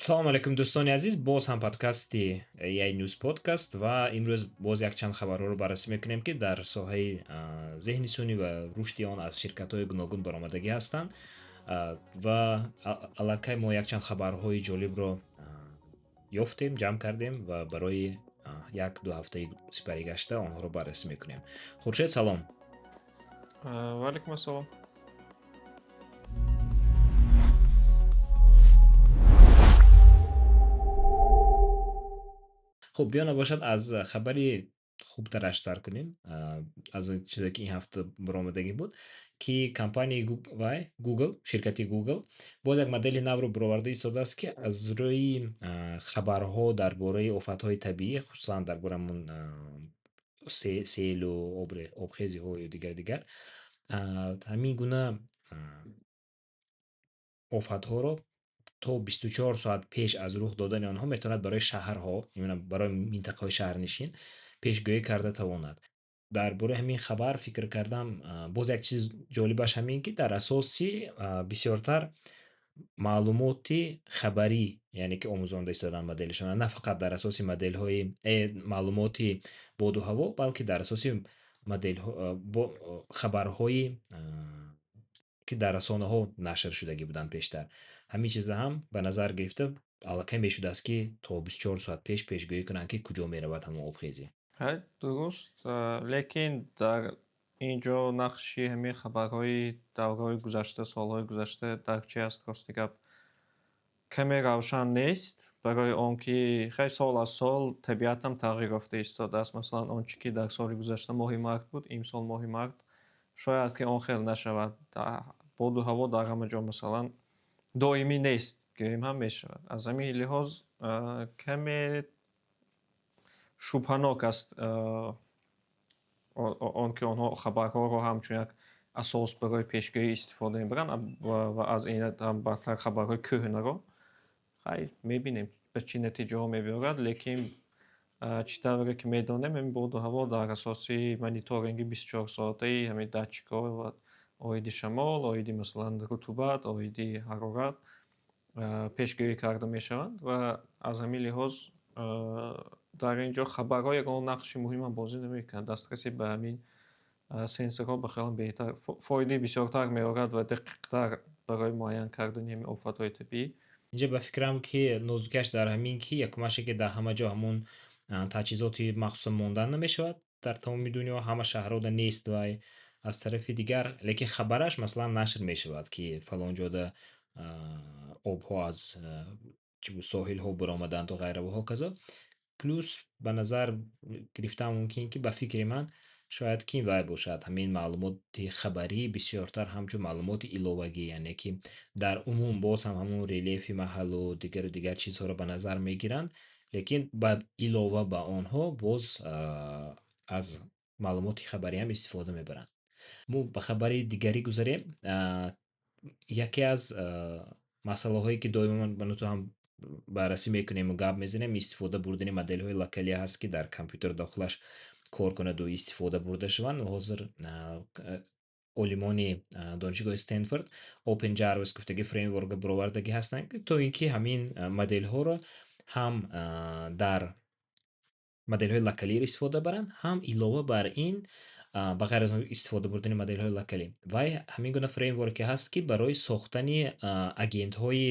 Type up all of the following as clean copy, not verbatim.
Салом алейкум, дӯстони азиз! Боз ҳам подкасти AI News Podcast ва имрӯз боз якчанд хабарҳоро баррасӣ мекунем, ки дар соҳаи зеҳни сунъӣ ва рушди он аз ширкатҳои гуногун баромадагӣ ҳастанд. Ва аллакай мо якчанд хабарҳои ҷолибро ёфтем, ҷамъ кардем ва барои 1-ду ҳафтаи сипаригашта онҳоро баррасӣ мекунем. Хуршед, салом. Ва алейкум ассалом. Хуб, биё набошад, аз хабари хубтараш сар кунем, аз он чизе, ки ин ҳафта баромадагӣ буд, ки компанияи вай Google, ширкати Google боз як модели навро бароварда истодааст, ки аз рӯи хабарҳо дар бораи офатҳои табиӣ, хусусан дар бораи ҳамон селу обхезиҳою дигар дигар, ҳамин гуна офатҳоро то 24 соат пеш аз рух додани онҳо метавонад барои шаҳрҳо, именно барои минтақаҳои шаҳрнишин пешгӯӣ карда тавонад. Дар бораи ҳамин хабар фикр кардам, боз як чиз ҷолибаш ҳамин, ки дар асоси бисёртар маълумоти хабарӣ, яъне ки омӯзонда истодан моделишона, на фақат дар асоси моделҳои маълумоти боду ҳаво, балки дар асоси моделҳо, бо хабарҳои, ки дар расонаҳо нашр шудагӣ буданд пештар. Ҳамин чиза ҳам ба назар гирифта аллакай мешудааст, ки то 24 соат пеш пешгӯӣ кунанд, ки куҷо меравад ҳамон обхезӣ. Ҳай, дуруст, лекин дар ин ҷо нақши ҳамин хабарҳои давраҳои гузашта, солҳои гузашта дар чи аст, рости гап, каме равшан нест, барои он ки хай сол аз сол табиатам тағйир ёфта истодааст. Масалан, он чӣ ки дар соли гузашта моҳи март буд, имсол моҳи март шояд ки он хел нашавад. Боду ҳаво дар ҳама ҷо, масалан, доимӣ нест, гӯем ҳам мешавад. Аз ҳамин лиҳоз каме шубҳанок аст он ки онҳо хабарҳоро ҳамчун як асос барои пешгӯӣ истифода мебаранд ва аз ин ҳам бадтар хабарҳои кӯҳнаро. Хай, мебинем, ба чӣ натиҷаҳо мебиёрад, лекин чӣ тавре ки медонем, ин боду ҳаво дар асоси мониторинги 24-соатаи ҳамин датчикҳо ва оиди шамол, оиди, масалан, рутубат, оиди ҳарорат пешгӯӣ карда мешаванд ва аз ҳамин лиҳоз дар ин ҷо хабарҳо ягон нақши муҳимам бозӣ намекунанд. Дастрасӣ ба ҳамин сенсорҳо ба хеле беҳтар, фоидаи бисёртар меорад ва дақиқтар барои муайян кардани ҳамин офатҳои табиӣ. Инҷа ба фикрам, ки нозукиаш дар ҳамин, ки якумаше, ки дар ҳама ҷо ҳамон таҷҳизоти махсуса мондан намешавад, дар тамоми дунё ҳама шаҳрҳода нест вай. Аз тарафи дигар, лекин хабараш, масалан, нашр мешавад, ки фалон ҷода обҳо аз чӣ буд, соҳилҳо баромаданд ва ғайра ва ҳоказо. Плюс ба назар гирифтан мумкин, ки ба фикри ман шояд ки вай бошад, ҳамин маълумоти хабарӣ бисёртар ҳамчун маълумоти иловагӣ, яъне ки дар умум боз ҳам ҳамон релефи маҳаллу дигару дигар чизҳоро ба назар мегиранд, лекин ба илова ба онҳо боз аз маълумоти хабарӣ ҳам истифода мебаранд. Мо ба хабари дигарӣ гузарем. Яке аз масъалаҳое, ки доимо ман ба нуту ҳам баррасӣ мекунем ва гап мезанем, истифода бурдани моделҳои локалӣ ҳаст, ки дар компютер дохилаш кор кунад ва истифода бурда шаванд. Ҳозир олимони донишгоҳи Стэнфорд OpenJarvis гуфтаги фреймворк баровардагӣ ҳастанд, то ин ки ҳамин моделҳоро ҳам дар моделҳои локалиро истифода баранд, ҳам илова бар ин, ба ғайр аз истифода бурдани моделҳои локалӣ, вай ҳамин гуна фреймворке ҳаст, ки барои сохтани агентҳои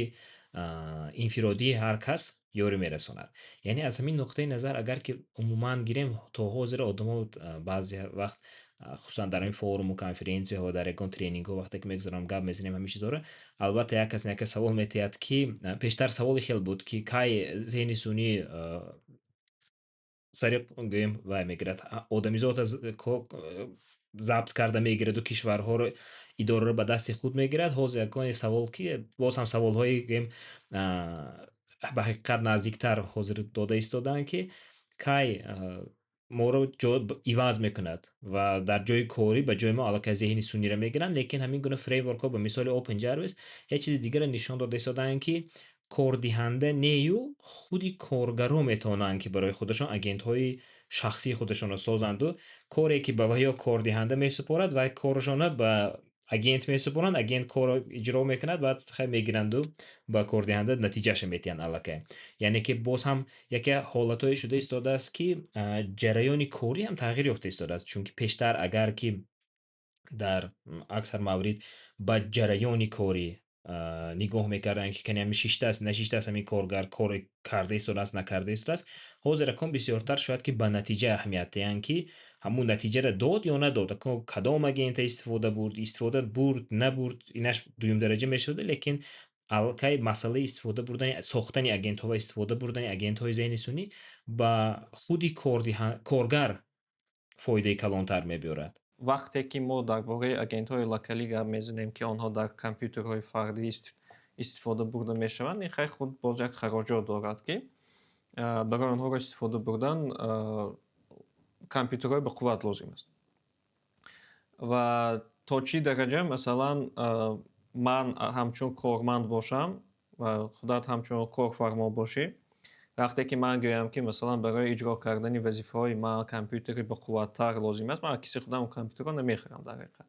инфиродии ҳар кас ёрӣ мерасонад. Яъне аз ҳамин нуқтаи назар, агар ки умуман гирем, то ҳозир одамо баъзе вақт, хусусан дар ҳамин форуму конференсияҳо, дар ягон тренингҳо вақте ки мегузарам, гап мезанем ҳамин чизҳоро, албатта, як кас на як кас савол метиҳад, ки пештар саволи хел буд, ки кай зеҳни сунъӣ сари гӯем вай мегирад, одамизод аз забт карда мегираду кишварҳоро, идораро ба дасти худ мегирад. Ҳозир ягоне савол, ки боз ҳам саволҳои, гӯем, ба ҳақиқат наздиктар ҳозир дода истодаанд, ки кай моро ҷо иваз мекунад ва дар ҷои корӣ ба ҷои мо аллакай зеҳни сунъиро мегиранд. Лекин ҳамин гуна фреймворкҳо ба мисоли OpenJarvis як чизи дигарро нишон дода истодаанд, ки кордиҳанда нею худи коргаро метавонанд, ки барои худашон агентҳои шахсии худашонро созанду коре, ки ба ё кордиҳанда месупорад, вай корашонро ба Агент месупоранд, агент корро иҷро мекунад, баъд хай мегиранду ба кордиҳанда натиҷаша метиҳанд аллакай. Яъне ки боз ҳам яке ҳолатҳое шуда истодааст, ки ҷараёни корӣ ҳам тағйир ёфта истодааст, чунки пештар агар ки дар аксар маврид ба ҷараёни корӣ нигоҳ мекарданд, ки кани ҳами шиштааст, нашиштааст, ҳамин коргар коре карда истодааст, накарда истодааст, ҳозир акун бисёртар шояд ки ба натиҷа аҳамият диҳанд, ки ҳамун натиҷаро дод ё надод, кадом агента истифода бурд, истифода бурд, набурд, инаш дуюмдараҷа мешавад, лекин аллакай масъалаи истифода бурдани, сохтани агентҳо ва истифода бурдани агентҳои зеҳни сунъӣ ба худи коргар фоидаи калонтар мебиёрад. Вақте ки мо дар бораи агентҳои локалӣ гап мезанем, ки онҳо дар компютерҳои фардӣ истифода бурда мешаванд, ин хай худ боз як хароҷот дорад, ки барои онҳоро истифода бурдан компютерҳои бақувват лозим аст. Ва то чӣ дараҷа, масалан, ман ҳамчун корманд бошам ва худат ҳамчун корфармо бошӣ, вақте ки ман гӯям, ки масалан барои иҷро кардани вазифаҳои ман компютери бақувваттар лозим аст, ман киси худам компютерро намехарам дар ҳақиқат.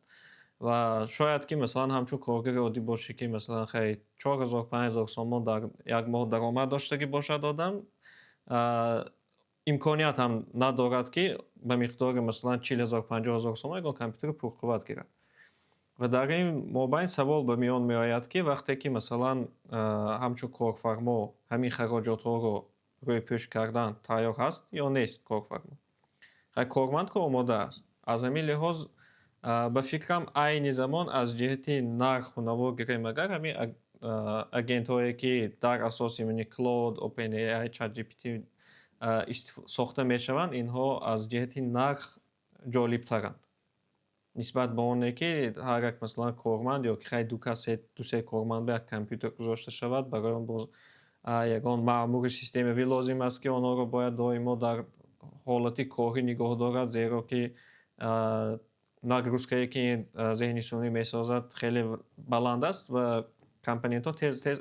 Ва шояд ки масалан ҳамчун коргари оддӣ бошӣ, ки масалан хай 4000, 5000 сомон дар як моҳ даромад доштагӣ бошад, одам имконият ҳам надорад, ки ба миқдори масалан 40 000, 50 000 сомон ягон компютери пурқувват гирад. Ва дар ин мобайн савол ба миён меояд, ки вақте ки масалан ҳамчун корфармо ҳамин хароҷотҳоро рӯйпӯш кардан тайёр ҳаст ё нест корфармо. Корманд ку омода аст. Аз ҳамин лиҳоз, ба фикрам, айни замон аз ҷиҳати нарху наво гирем агар, ҳамин агентҳое, ки дар асоси Claude, OpenAI, ChatGPT сохта мешаванд, инҳо аз ҷиҳати нарх ҷолибтаранд нисбат ба оне, ки ҳар як масалан корманд ё ки хай ду кас, дусе корманд ба як компютер гузошта шавад. Барои он боз ягон маъмури системавӣ лозим аст, ки онҳоро бояд доимо дар ҳолати корӣ нигоҳ дорад, зеро ки нагрузка е, ки зеҳни сунъӣ месозад, хеле баланд аст ва компонентҳо тез тез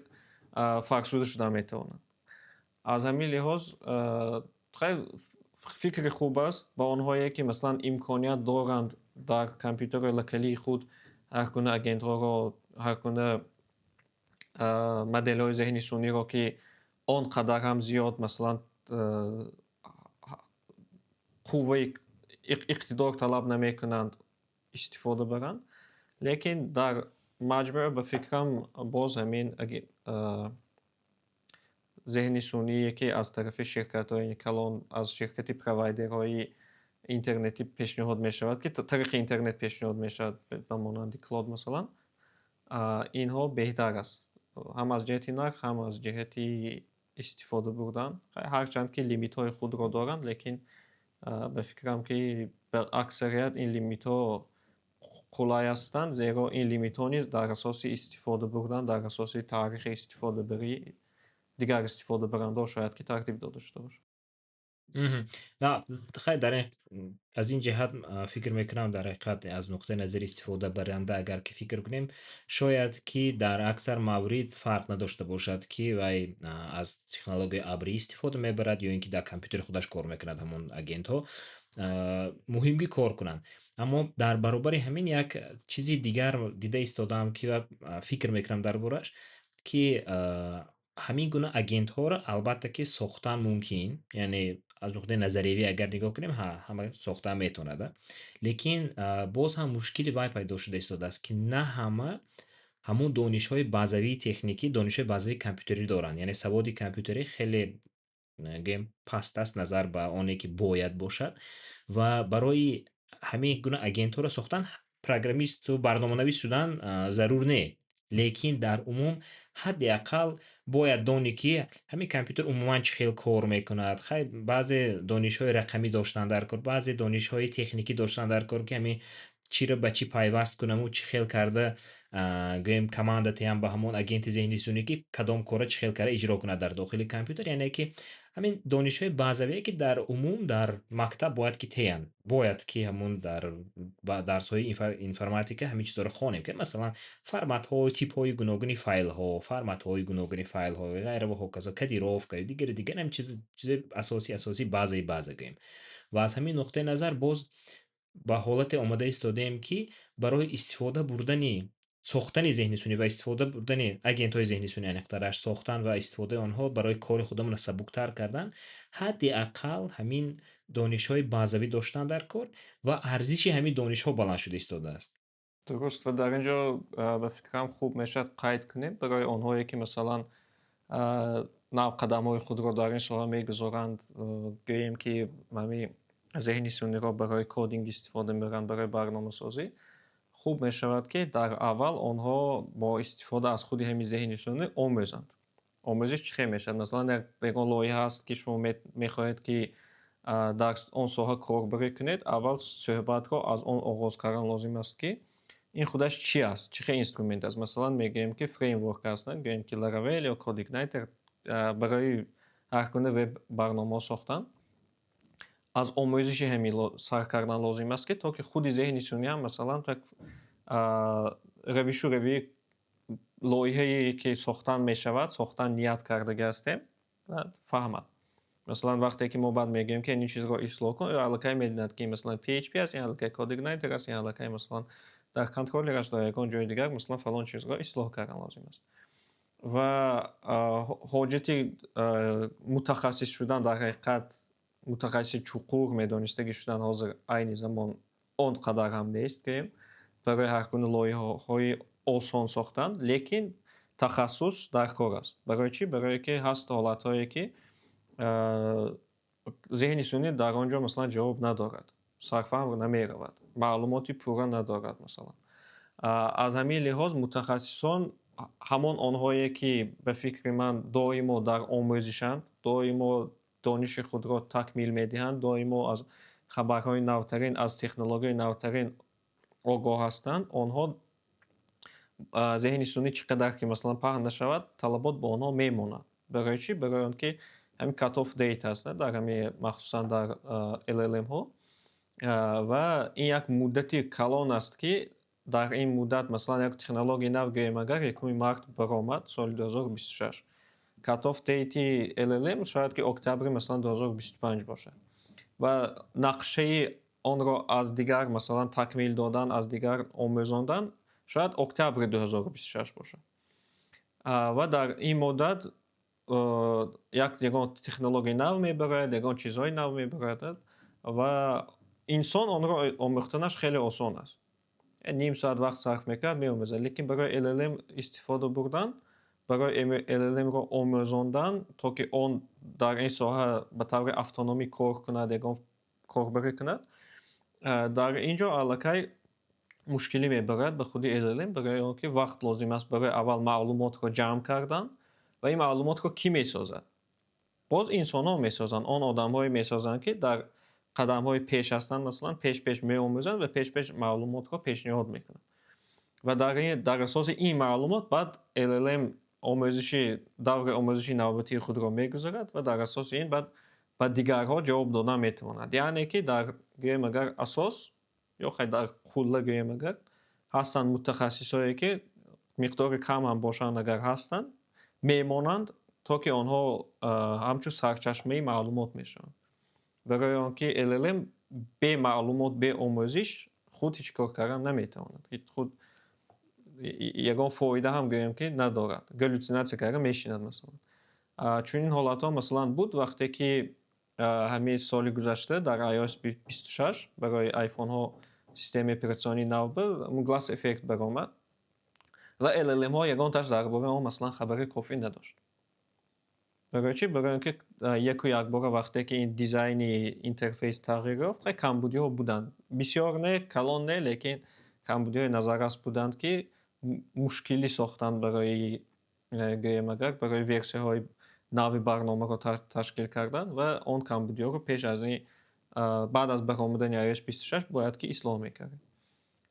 фарсуда шуда метавонанд. Аз ҳамин лиҳоз, фикри хуб аст ба онҳое, ки масалан имконият доранд дар компютери локалии худ ҳар гуна агентҳоро, ҳар гуна моделҳои зеҳни сунъиро, ки он қадар ҳам зиёд масалан қувваи иқтидор талаб намекунанд, истифода баранд. Лекин дар маҷмӯъ, ба фикрам, боз ҳамин зеҳни сунъие, ки аз тарафи ширкатҳои калон, аз ширкати провайдерҳои интернетӣ пешниҳод мешавад, ки тариқи интернет пешниҳод мешавад, ба монанди Claude масалан, инҳо беҳтар аст ҳам аз ҷиҳати нарх, ҳам аз ҷиҳати истифода бурдан. Ҳарчанд ки лимитҳои худро доранд, лекин ба фикрам, ки ба аксарият ин лимитҳо қулай ҳастанд, зеро ин лимитҳо низ дар асоси истифода бурдан, дар асоси таърихи истифодабарии дигар истифодабарандаҳо шояд ки тартиб дода шуда бошад. На, хай, дар аз ин ҷиҳат фикр мекунам, дар ҳақиқат аз нуқтаи назари истифодабаранда агар ки фикр кунем, шояд ки дар аксар маврид фарқ надошта бошад, ки вай аз технологияи абрӣ истифода мебарад ё ин ки дар компютери худаш кор мекунад. Ҳамон агентҳо муҳим ки кор кунанд. Аммо дар баробари ҳамин як чизи дигар дида истодаам, ки фикр мекунам дар борааш, ки ҳамин гуна агентҳоро албатта ки сохтан мумкин, яъне аз нуқтаи назариявӣ агар нигоҳ кунем, ҳа, ҳама сохтан метавонад, лекин боз ҳам мушкили вай пайдо шуда истодааст, ки на ҳама ҳамун донишҳои базавии техникӣ, донишҳои базавии компютерӣ доранд, яъне саводи компютерӣ хеле, гӯем, паст аст назар ба оне, ки бояд бошад. Ва барои ҳамин гуна агентҳоро сохтан программисту барноманавис шудан зарур не, лекин дар умум ҳадди ақал бояд донӣ, ки ҳамин компютер умуман чӣ хел кор мекунад. Хай, баъзе донишҳои рақамӣ доштан дар кор, баъзе донишҳои техникӣ доштан дар кор, ки ҳамин чиро ба чӣ пайваст кунаму чӣ хел карда, гӯем, команда диҳам ба ҳамон агенти зеҳни сунъӣ, ки кадом корро чӣ хел карда иҷро кунад дар дохили компютер. Яъне ки ҳамин донишҳои базавие, ки дар умум дар мактаб бояд ки теянд, бояд ки ҳамун дар дарсҳои информатика ҳамин чизҳоро хонем, ки масалан форматҳо, типҳои гуногуни файлҳо, форматҳои гуногуни файлҳо, ғайра ва ҳоказо, кодировка, дигару дигар, ҳамин чиз, чизои асосӣ, асосӣ, базаи база гӯем. Ва аз ҳамин нуқтаи назар боз Ба ҳолате омода истодаем, ки барои истифода бурдани, сохтани зеҳни сунъӣ ва истифода бурдани агентҳои зеҳни сунъӣ, аниқтараш, сохтан ва истифодаи онҳо барои кори худамонро сабуктар кардан, ҳадди ақал ҳамин донишҳои базавӣ доштан дар кор ва арзиши ҳамин донишҳо баланд шуда истодааст. Дуруст, ва дар ин ҷо ба фикрам, хуб мешавад қайд кунем барои онҳое, ки масалан нав қадамҳои худро дар ин соҳа мегузоранд, гӯем, ки ҳамин зеҳни сунъиро барои coding истифода мебаранд, барои барномасозӣ. Хуб мешавад, ки дар аввал онҳо бо истифода аз худи ҳамин зеҳни сунъӣ омӯзанд. Омӯзиш чӣ хел мешавад? Масалан, як ягон лоиҳа ҳаст, ки шумо мехоҳед, ки дар он соҳа корбарӣ кунед, аввал суҳбатро аз он оғоз кардан лозим аст, ки ин худаш чӣ аст, чӣ хел инструмент аст. Масалан, мегӯем, ки фреймворк ҳастанд, гӯем, ки Laravel ё CodeIgniter барои ҳар гуна веб барномаҳо сохтан. Аз омӯзиши ҳамин сар кардан лозим аст, ки то ки худи зеҳни сунъӣ ҳам, масалан, так равишу равии лоиҳае, ки сохтан мешавад, сохтан ният кардагӣ ҳастем, фаҳмад. Масалан, вақте ки мо баъд мегӯем, ки ин чизро ислоҳ кун, аллакай медонад, ки, масалан, PHP аст, ин аллакай CodeIgniter аст, ин аллакай, масалан, дар контроллераш, дар ягон ҷои дигар, масалан, фалон чизро ислоҳ кардан лозим аст. Ва ҳоҷати мутахассис шудан, дар ҳақиқат мутахассиси чуқур медонистагӣ шудан ҳозир айни замон он қадар ҳам нест, гӯем, барои ҳар гуна лоиҳаҳои осон сохтан, лекин тахассус дар кор аст. Барои чӣ? Барое ки ҳаст ҳолатҳое, ки зеҳни сунъӣ дар он ҷо, масалан, ҷавоб надорад, сарфаҳм намеравад, маълумоти пурра надорад, масалан. Аз ҳамин лиҳоз мутахассисон ҳамон онҳое, ки, ба фикри ман, доимо дар омӯзишанд, доимо дониши худро такмил медиҳанд, доимо аз хабарҳои навтарин, аз технологияи навтарин огоҳ ҳастанд, онҳо, зеҳни сунъӣ чӣ қадар ки, масалан, паҳн нашавад, талабот ба онҳо мемонад. Барои чӣ? Барои он ки ҳамин cut-off date ҳаст, дар ҳамин, махсусан дар LLM-ҳо, ва ин як муддати калон аст, ки дар ин муддат, масалан, як технологияи нав, гӯем агар, 1 март баромад соли 2026, cut-off date LLM шояд ки октябри, масалан, 2025 бошад ва нақшаи онро аз дигар, масалан, такмил додан, аз дигар омӯзондан шояд октябри 2026 бошад. Ва дар ин муддат як ягон технологияи нав мебарояд, ягон чизҳои нав мебарояд ва инсон онро омӯхтанаш хеле осон аст. Ним соат вақт сарф мекард, меомӯзад, лекин барои LLM истифода бурдан, барои LLM-ро омӯзондан, то ки он дар ин соҳа ба таври автономӣ кор кунад, ягон корбарӣ кунад, дар ин ҷо аллакай мушкилӣ мебарад ба худи LLM, барои он ки вақт лозим аст барои аввал маълумотро ҷамъ кардан. Ва ин маълумотро кӣ месозад? Боз инсонҳо месозанд, он одамҳое месозанд, ки дар қадамҳои пеш ҳастанд, масалан, пеш пеш меомӯзанд ва пеш пеш маълумотро пешниҳод мекунанд ва дар асоси ин маълумот баъд LLM омӯзиши, даври омӯзиши навбатии худро мегузарад ва дар асоси ин баъд ба дигарҳо ҷавоб додан метавонад. Яъне ки дар, гӯем агар, асос ё хай, дар қулла, гӯем агар, ҳастанд мутахассисое, ки миқдори кам ҳам бошанд агар, ҳастанд, мемонанд, то ки онҳо ҳамчун сарчашмаи маълумот мешаванд, барои он ки LLM бе маълумот, бе омӯзиш худ ҳеҷ кор кардан наметавонад, худ ягон фоида ҳам, гӯем, ки надорад, галлюцинатсия карда мешинад. Масалан, чунин ҳолатҳо, масалан, буд, вақте ки ҳамин соли гузашта дар iOS 26 барои айфонҳо, системаи оператсионии нав буд, Glass Effect баромад ва LLM-ҳо ягонташ дар бораи он, масалан, хабари кофӣ надошт. Барои чӣ? Барои он ки яку якбора вақте ки ин дизайни интерфейс тағйир ёфт, камбудиҳо буданд, бисёр не, калон не, лекин камбудиҳои назаррас буданд, ки мушкилӣ сохтанд барои, гӯем агар, барои версияҳои нави барномаро ташкил кардан. Ва он камбудиҳоро пеш аз ин, баъд аз баромадани iOS 26 бояд ки ислоҳ мекардем.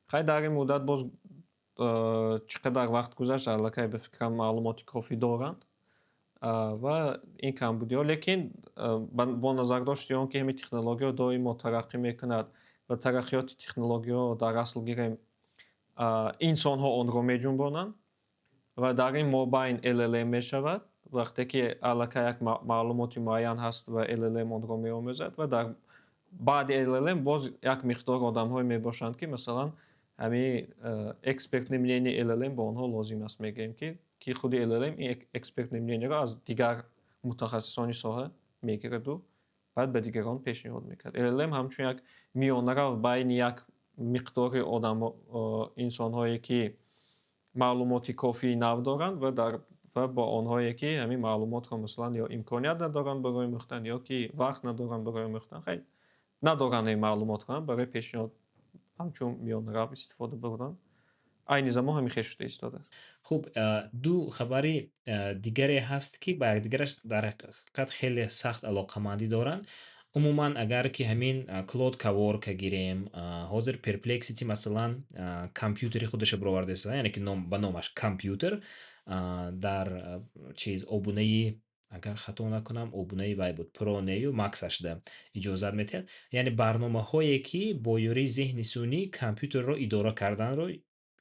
Хай, дар ин муддат боз чӣ қадар вақт гузашт, аллакай, ба фикрам, маълумоти кофӣ доранд ва ин камбудиҳо, лекин бо назардошти он ки ҳамин технологияҳо доимо тараққӣ мекунад ва тараққиёти технологияҳо, дар асл гирем, инсонҳо онро меҷунбонанд ва дар ин мобайн LLM мешавад, вақте ки аллакай як маълумоти муайян ҳаст ва LLM онро меомӯзад ва дар Баъди LLM боз як миқдор одамҳое мебошанд, ки масалан ҳамин экспертное мнение LLM ба онҳо лозим аст, мегӯем, ки худи LLM ин экспертное мнение ро аз дигар мутахассисони соҳа мегираду баъд ба дигарон пешниҳод мекунад. LLM ҳамчун як миёнарав байни як миқдори одамо, инсонҳое, ки маълумоти кофии нав доранд, ва бо онҳое, ки ҳамин маълумотро масалан ё имконият надоранд барои омӯхтан, ё ки вақт надоранд барои омӯхтан, хай, надоранд ин маълумотро, барои пешниҳод ҳамчун миёнарав истифода бурдан. Айни замон ҳамин хел шуда истодааст. Хуб, ду хабари дигаре ҳаст, ки ба якдигараш дар ҳақиқат хеле сахт алоқамандӣ доранд. Умуман, агар ки ҳамин Claude Cowork гирем, ҳозир Perplexity масалан компютери худашро баровардааст, яъне ки ба номаш компютер дар чиз обунаи, агар хато накунам, обунаи вай буд, Pro нею Max ашда иҷозат медиҳад, яъне барномаҳое, ки бо ёрии зеҳни сунъӣ компютерро идора карданро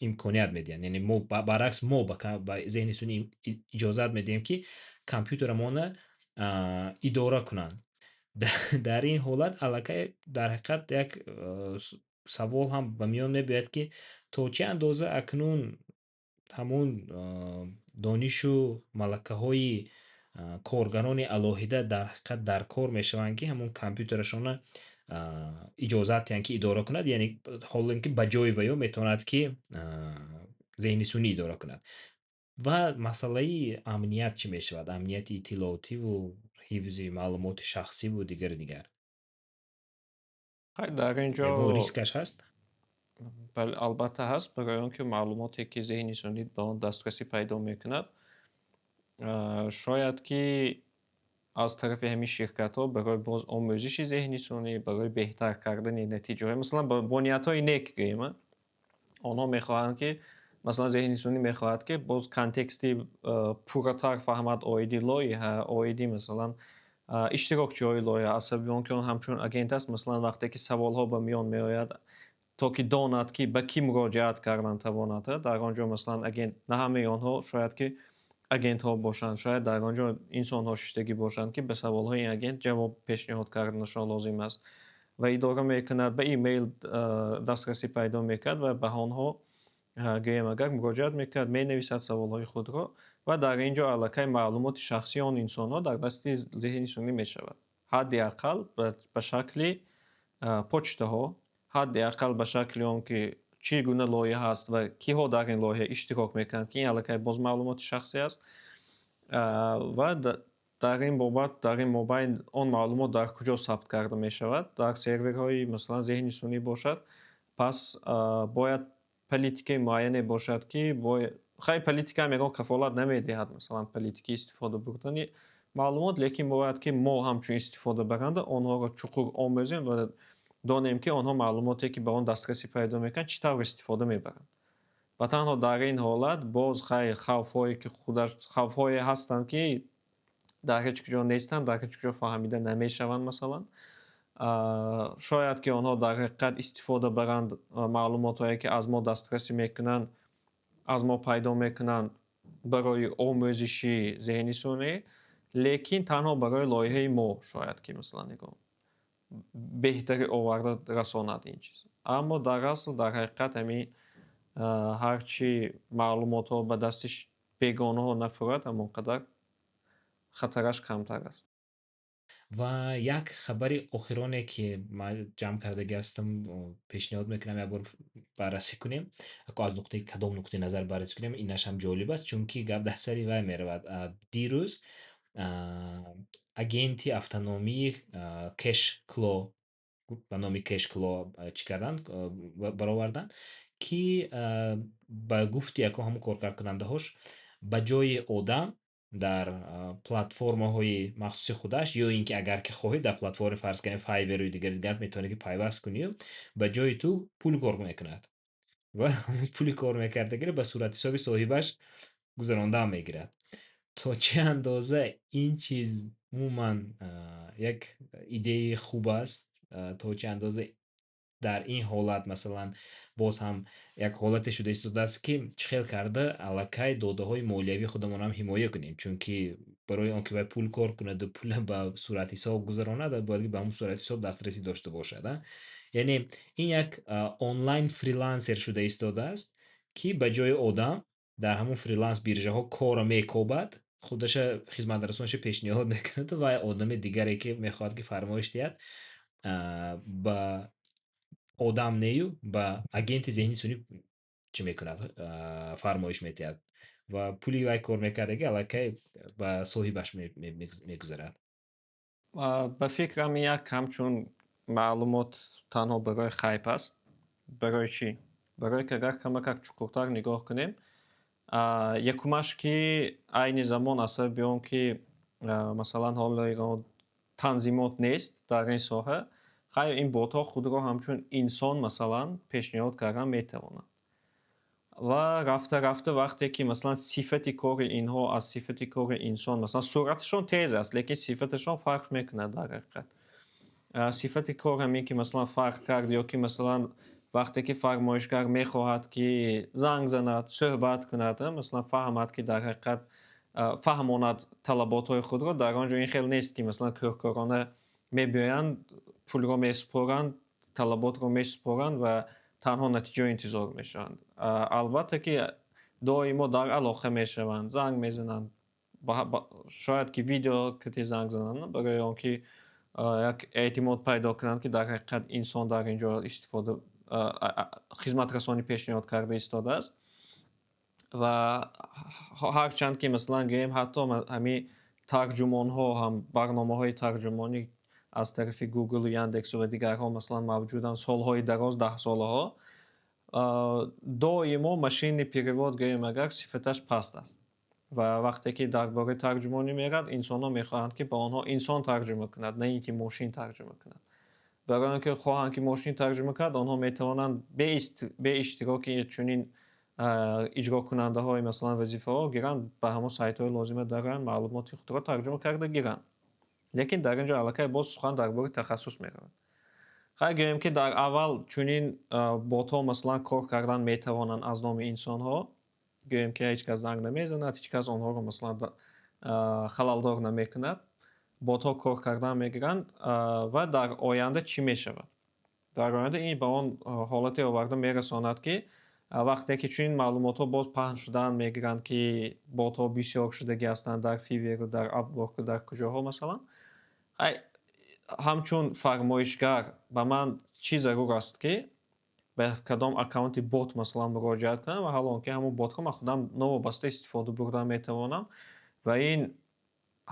имконият медиҳанд. Яъне мо баръакс, мо ба зеҳни сунъӣ иҷозат медиҳем, ки компютерамонро идора кунанд. Дар ин ҳолат аллакай дар ҳақиқат як савол ҳам ба миён мебиёяд, ки то чӣ андоза акнун ҳамун донишу малакаҳои коргарони алоҳида дар ҳақиқат дар кор мешаванд, ки ҳамун компютерашонро иҷозат диҳанд, ки идора кунад, яъне ҳоло ки ба ҷои ваё метавонад, ки зеҳни сунъӣ идора кунад. Ва масъалаи амният чӣ мешавад, амнияти иттилоотиву ҳифзи маълумоти шахсиву дигару дигар? Хай, дар ин ҷо Ягон рискаш ҳаст? Бале, албатта ҳаст, барои он ки маълумоте, ки зеҳни сунъӣ ба он дастрасӣ пайдо мекунад, шояд ки аз тарафи ҳамин ширкатҳо барои боз омӯзиши зеҳни сунъӣ, барои беҳтар кардани натиҷаҳо, масалан, бо ниятҳои нек гӯем, онҳо мехоҳанд, ки масалан зеҳни сунъӣ мехоҳад, ки боз контексти пурратар фаҳмад оиди лоиҳа, оиди масалан иштирокчиҳои лоиҳа. Аз сабаби он ки он ҳамчун агент аст, масалан, вақте ки саволҳо ба миён меояд, то ки донад, ки ба кӣ муроҷиат кардан тавонад. Дар он ҷо масалан агент, на ҳамаи онҳо шояд ки агентҳо бошанд, шояд дар он ҷо инсонҳо шиштагӣ бошанд, ки ба саволҳои ин агент ҷавоб пешниҳод карданашон лозим аст, ва идора мекунад, ба имейл дастрасӣ пайдо мекунад ва ба онҳо, гӯем агар, муроҷиат мекунад, менависад саволҳои худро, ва дар ин ҷо аллакай маълумоти шахсии он инсонҳо дар дасти зеҳни сунъӣ мешавад, ҳадди ақал ба шакли почтаҳо, ҳадди ақал ба шакли он ки чӣ гуна лоиҳа аст ва киҳо дар ин лоиҳа иштирок мекунанд, ки ин аллакай боз маълумоти шахсӣ аст. Ва дар ин бобат, дар ин мобайн он маълумот дар куҷо сабт карда мешавад? Дар серверҳои масалан зеҳни сунъӣ бошад, пас бояд политикаи муайяне бошад, ки хай, политика ҳам ягон кафолат намедиҳад, масалан, политикаи истифода бурдани маълумот, лекин бояд ки мо ҳамчун истифодабаранда онҳоро чуқур омӯзем ва донем, ки онҳо маълумоте, ки ба он дастрасӣ пайдо мекунанд, чӣ тавр истифода мебаранд. Ва танҳо дар ин ҳолат боз, хай, хавфҳое ки худаш, хавфҳое ҳастанд, ки дар ҳеҷ куҷо нестанд, дар ҳеҷ куҷо фаҳмида намешаванд. Масалан, шояд ки онҳо дар ҳақиқат истифода баранд маълумотҳое, ки аз мо дастрасӣ мекунанд, аз мо пайдо мекунанд, барои омӯзиши зеҳни сунъӣ, лекин танҳо барои лоиҳаи мо шояд ки масалан нигоҳ беҳтаре оварда расонад ин чиз. Аммо дар асл, дар ҳақиқат, ҳамин ҳарчи маълумотҳо ба дасти бегонаҳо нафурад, ҳамон қадар хатараш камтар аст. Ва як хабари охироне, ки ман ҷамъ кардагӣ ҳастам, пешниҳод мекунам як бор баррасӣ кунем. Аз нуқтаи кадом нуқтаи назар баррасӣ кунем, инаш ҳам ҷолиб аст, чунки гап дар сари вай меравад. Дирӯз агенти автономии CashClaw ба номи CashClaw чӣ карданд, бароварданд, ки ба гуфти яко ҳамун коркардкунандаҳош ба ҷои одам дар платформаҳои махсуси худаш, ё ин ки агар ки хоҳӣ, дар платформаи, фарз кунем, Fiverr дигар дигар метавонӣ ки пайваст кунию ба ҷои ту пул кор мекунад ва пули кор мекардагиро ба суратҳисоби соҳибаш гузарондаам мегирад. То чӣ андоза ин чиз умуман як идеяи хуб аст, то чӣ андоза дар ин ҳолат масалан боз ҳам як ҳолате шуда истодааст, ки чӣ хел карда аллакай додаҳои молиявии худамонам ҳимоя кунем, чунки Барои он ки вай пул кор кунаду пула ба суратҳисоб гузаронад, бояд ки ба ҳамун суратҳисоб дастрасӣ дошта бошад. Яъне ин як онлайн фрилансер шуда истодааст, ки ба ҷои одам дар ҳамун фриланс биржаҳо корро мекобад, худаша хизматрасониша пешниҳод мекунаду вай одами дигаре, ки мехоҳад, ки фармоиш диҳад, ба одам нею, ба агенти зеҳни сунъӣ чӣ мекунад, фармоиш медиҳад ва пули вай кор мекардаги аллакай ба соҳибаш мегузарад. Ба фикрам, як ҳамчун маълумот танҳо барои хайп аст. Барои чӣ? Барое ки агар камакак чуқуртар нигоҳ кунем, якумаш, ки айни замон аз сабаби он ки, масалан, ҳоло ягон танзимот нест дар ин соҳа, хайр, ин ботҳо худро ҳамчун инсон, масалан, пешниҳод кардан метавонанд ва рафта рафта, вақте ки, масалан, сифати кори инҳо аз сифати кори инсон, масалан, суръаташон тез аст, лекин сифаташон фарқ мекунад. Дар ҳақиқат, сифати кор ҳамин ки, масалан, фарқ кард ё ки, масалан, вақте ки фармоишгар мехоҳад, ки занг занад, суҳбат кунад, масалан, фаҳмад, ки дар ҳақиқат фаҳмонад талаботҳои худро, дар он ҷо ин хел нест, ки, масалан, кӯркӯрона мебиёянд, пулро месупоранд, талаботро месупоранд ва танҳо натиҷаро интизор мешаванд. Албатта ки доимо дар алоқа мешаванд, занг мезананд, шояд ки видео кати занг зананд, барои он ки як эътимод пайдо кунанд, ки дар ҳақиқат инсон дар ин ҷо истифода, хизматрасонӣ пешниҳод карда истодааст. Ва ҳарчанд ки, масалан, гӯем, ҳатто ҳамин тарҷумонҳо ҳам, барномаҳои тарҷумонӣ аз тарафи Гуглу Яндексу ва дигарҳо, масалан, мавҷуданд солҳои дароз, даҳсолаҳо, доимо машинный перевод, гӯем агар, сифаташ паст аст. Ва вақте ки дар бораи тарҷумонӣ меравад, инсонҳо мехоҳанд, ки ба онҳо инсон тарҷума кунад, на ин ки мошин тарҷума кунад. Барои он ки хоҳанд, ки мошин тарҷума кунад, онҳо метавонанд бе иштироки чунин иҷрокунандаҳои, масалан, вазифаҳо гиранд, ба ҳамон сайтҳои лозима дароянд, маълумоти худро тарҷума карда гиранд. Лекин дар ин ҷо аллакай боз сухан дар бораи тахассус меравад. Хайр, гӯем, ки дар аввал чунин ботҳо, масалан, кор кардан метавонанд аз номи инсонҳо, гӯем, ки ҳеҷ кас занг намезанад, ҳеҷ кас онҳоро, масалан, халалдор намекунад, ботҳо кор кардан мегиранд. Ва дар оянда чӣ мешавад? Дар оянда ин ба он ҳолате оварда мерасонад, ки вақте ки чунин маълумотҳо боз паҳн шудан мегиранд, ки ботҳо бисёр шудагӣ ҳастанд дар Фиверу, дар Апворку, дар куҷоҳо, масалан, ҳамчун фармоишгар ба ман чӣ зарур аст, ки ба кадом аккаунти бот, масалан, муроҷиат кунам, ва ҳол он ки ҳамон ботро ман худам новобаста истифода бурдан метавонам? Ва ин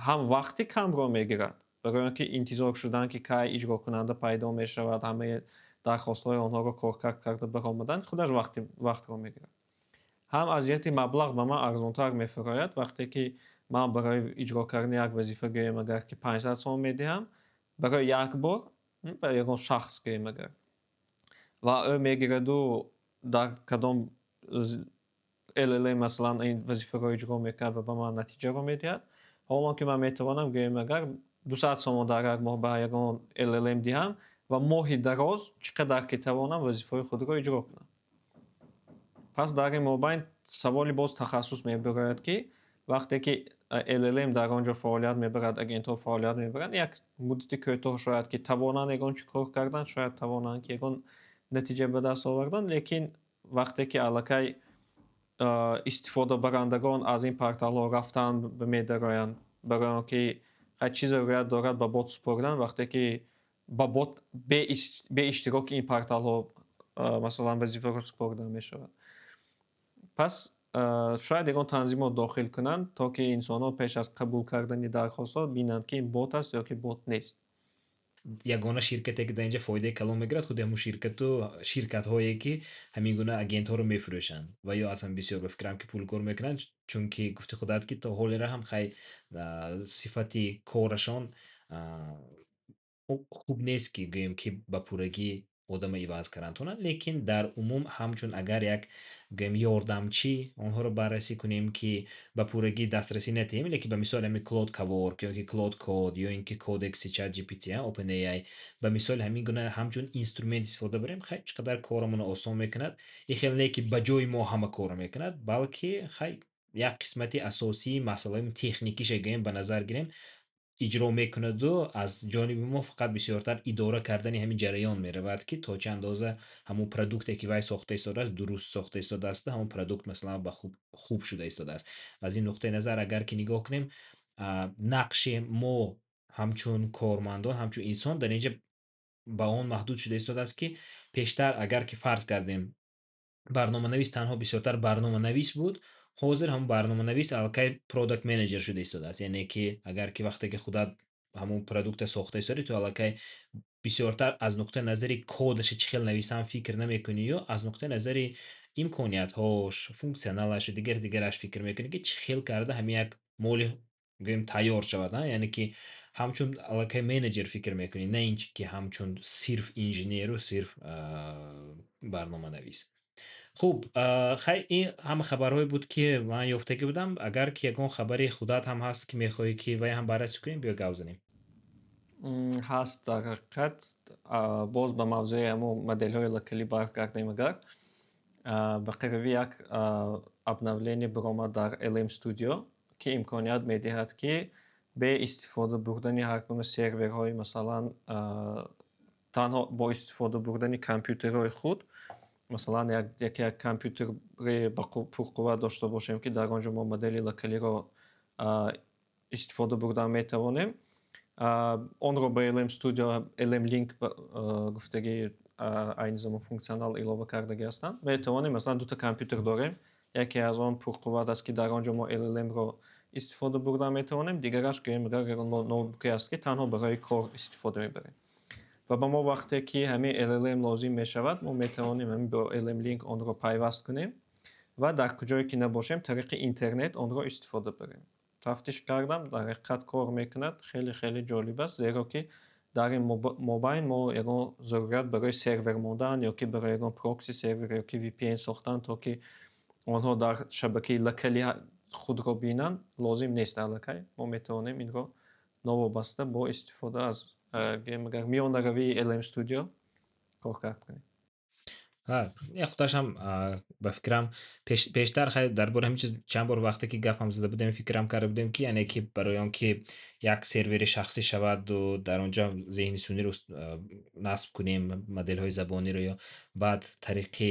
ҳам вақти камро мегирад, барои он ки интизор шудан, ки кай иҷрокунанда пайдо мешавад, ҳамаи дархостҳои онҳоро коркард карда баромадан, худаш вақтро мегирад, ҳам аз ҷиҳати маблағ ба ман арзонтар мефурояд. Вақте ки ман барои иҷро кардани як вазифа, гӯем агар, ки 500 сом медиҳам барои як бор ба ягон шахс, гӯем агар, ва ӯ мегираду дар кадом LLM, масалан, ин вазифаро иҷро мекунад ва ба ман натиҷаро медиҳад, ҳол он ки ман метавонам, гӯем агар, 200 сомон дар як моҳ ба ягон LLM диҳам ва моҳи дароз чӣ қадар ки тавонам, вазифаҳои худро иҷро кунам. Пас дар ин мобайн саволи боз тахассус мебарояд, ки вақте ки LLM дар он ҷо фаъолият мебарад, агентҳо фаъолият мебаранд, як муддати кӯтоҳ шояд ки тавонанд ягон чӣ кор кардан, шояд тавонанд, ки ягон натиҷа ба даст овардан, лекин вақте ки аллакай истифодабарандагон аз ин порталҳо рафтан медароянд, барои он ки чӣ зарурат дорад ба бот супордан, вақте ки ба бот бе иштироки ин порталҳо, масалан, вазифаро супорида мешавад? Пас шояд ягон танзимот дохил кунанд, то ки инсонҳо пеш аз қабул кардани дархостҳо бинанд, ки ин бот аст ё ки бот нест. Ягона ширкате, ки дар инҷа фоидаи калон мегирад, худи ҳамун ширкату ширкатҳое, ки ҳамин гуна агентҳоро мефурӯшанд, ва ё аз ҳам бисёр, ба фикрам, ки пул кор мекунанд, чунки гуфти худат, ки то ҳолера ҳам хай сифати корашон хуб нест, ки гӯем, ки ба пуррагӣ одама иваз кардан тонад. Лекин дар умум ҳамчун агар як, гӯем, ёрдамчӣ онҳоро баррасӣ кунем, ки ба пуррагӣ дастрасӣ натиҳем, лекин ба мисоли ҳамин Claude Cowork ё ки Claude Code ё ин ки Codex ChatGPT, OpenAI, ба мисоли ҳамин гуна ҳамчун инструмент истифода барем, хай, чӣ қадар корамонро осон мекунад. Ин хеле не, ки ба ҷои мо ҳама корро мекунад, балки хай. Як қисмати асосии масъалаҳои техникиша гӯем, ба назар гирем, иҷро мекунаду аз ҷониби мо фақат бисёртар идора кардани ҳамин ҷараён меравад, ки то чӣ андоза ҳамун продукте, ки вай сохта истодааст, дуруст сохта истодааст, ҳамун продукт, масалан, ба хуб шуда истодааст. Аз ин нуқтаи назар агар ки нигоҳ кунем, нақши мо ҳамчун кормандон, ҳамчун инсон дар инҷа ба он маҳдуд шуда истодааст, ки пештар агар ки фарз кардем, барноманавис танҳо бисёртар барноманавис буд, ҳозир ҳамун барноманавис аллакай product manager шуда истодааст. Яъне ки агар ки вақте ки худат ҳамун продукта сохта истодӣ, ту аллакай бисёртар аз нуқтаи назари кодаша чӣ хел нависам фикр намекунӣ, ё аз нуқтаи назари имкониятҳош, функсионалашу дигар дигараш фикр мекунӣ, ки чӣ хел карда ҳамин як моли, гӯем, тайёр шавад. Яъне ки ҳамчун аллакай менеҷер фикр мекунӣ, на ин ки ҳамчун сирф инженеру сирф барноманавис. Хуб, хай, ин ҳама хабарҳое буд, ки ман ёфтагӣ будам. Агар ки ягон хабари худат ҳам ҳаст, ки мехоҳӣ, ки вай ҳам баррасӣ кунем, биё гап занем. Ҳаст дар ҳақиқат. Боз ба мавзӯи ҳамон моделҳои локалӣ баргардем агар. Ба қариби як обновление баромад дар LM Studio, ки имконият медиҳад, ки бе истифода бурдани ҳар гуна серверҳои, масалан, танҳо бо истифода бурдани компютерҳои худ, масалан, яке як компютери пурқувват дошта бошем, ки дар он ҷо мо модели локалиро истифода бурдан метавонем, онро ба LM Studio LM Link гуфтагӣ, айни замон функсионал илова кардагӣ ҳастанд. Метавонем, масалан, дута компютер дорем, яке аз он пурқувват аст, ки дар он ҷо мо LLM-ро истифода бурдан метавонем, дигараш, гӯем, ноутбуке аст, ки танҳо барои кор истифода мебарем. Ва ба мо вақте ки ҳамин LLM лозим мешавад, мо метавонем ҳамин бо LM Link онро пайваст кунем ва дар куҷое ки набошем, тариқи интернет онро истифода барем. Тафтиш кардам, дар ҳақиқат кор мекунад, хеле хеле ҷолиб аст, зеро ки дар ин мобайн мо ягон зарурият барои сервер мондан ё ки барои ягон прокси сервер ё ки VPN сохтан, то ки онҳо дар шабакаи локалӣ худро бинанд, лозим нест. Аллакай мо метавонем инро новобаста бо истифода аз, гӯем агар, миёнаравии LM Studio кор кард кунем. Худашам ба фикрам, пештар дар бораи ҳамин чиз чанд бор вақте ки гапам зада будем, фикрам карда будем, ки яъне ки барои он ки як сервери шахсӣ шаваду дар он ҷо зеҳни сунъиро насб кунем, моделҳои забониро, ё баъд тариқи,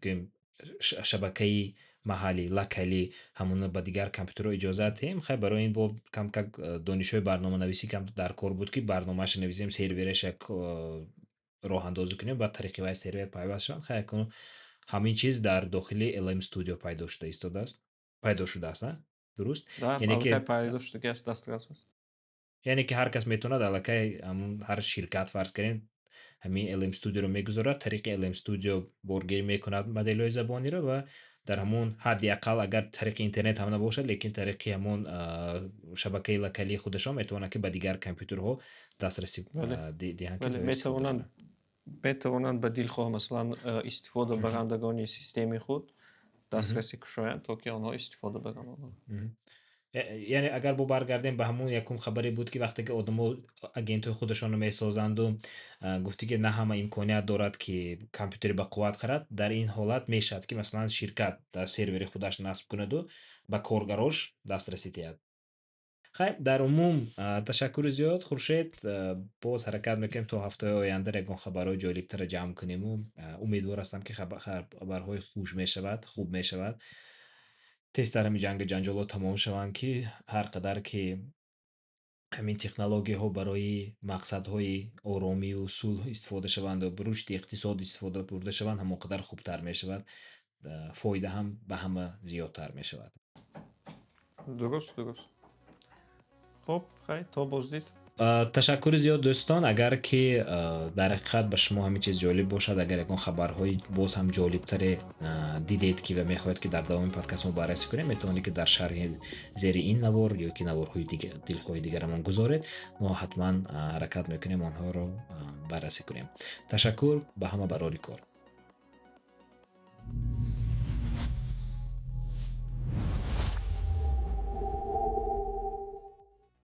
гӯем, шабакаи маҳаллӣ, локалӣ ҳамона ба дигар компютерҳо иҷозат диҳем. Хай, барои ин бо камкак донишҳои барноманависӣ кам дар кор буд, ки барномаашро нависем, сервераш як роҳандозӣ кунем, баъд тариқи вай сервер пайваст шавад. Хай, акнун ҳамин чиз дар дохили LM Studio пайдо шуда истодааст, пайдо шудааст, дуруст? Яъне ки пайдо шудагӣ аст, дастрас аст. Яъне ки ҳар кас метавонад аллакай, ҳамун ҳар ширкат, фарз кунем, ҳамин LM Studio-ро мегузорад, тариқи LM Studio боргирӣ мекунад моделҳои забониро ва дар ҳамон ҳадди ақал, агар тариқи интернет ҳам набошад, лекин тариқи ҳамон шабакаи локалии худашон метавонад, ки ба дигар компютерҳо дастрасӣ диҳанд. Бале, метавонанд ба дилхоҳ, масалан, истифодабарандагони системаи худ дастрасӣ кушоянд, то ки онҳо истифода баранд. Яъне агар бо баргардем ба ҳамон якум хабаре буд, ки вақте ки одамо агентҳои худашонро месозанду гуфтӣ, ки на ҳама имконият дорад, ки компютери бақувват харад, дар ин ҳолат мешавад, ки масалан ширкат дар сервери худаш насб кунаду ба коргарош дастрасӣ диҳад. Хай, дар умум ташаккури зиёд, Хуршед. Боз ҳаракат мекунем, то ҳафтаи оянда ягон хабарҳои ҷолибтарро ҷамъ куниму умедвор ҳастам, ки хабарҳои хуш мешавад, хуб мешавад, тезтар ҳамин ҷангу ҷанҷолҳо тамом шаванд, ки ҳар қадар ки ҳамин технологияҳо барои мақсадҳои оромию сулҳ истифода шаванду рушди иқтисод истифода бурда шаванд, ҳамон қадар хубтар мешавад, фоида ҳам ба ҳама зиёдтар мешавад. Дуруст. Хуб, хай, то боздид. Ташаккури зиёд, дӯстон. Агар ки дар ҳақиқат ба шумо ҳамин чиз ҷолиб бошад, агар ягон хабарҳои боз ҳам ҷолибтаре дидед, ки ва мехоҳед, ки дар давоми подкаст мо баррасӣ кунем, метавонед, ки дар шарҳи зери ин навор ё ки наворҳои дилхоҳи дигарамон гузоред. Мо ҳатман ҳаракат мекунем, онҳоро баррасӣ кунем. Ташаккур ба ҳама, барори кор.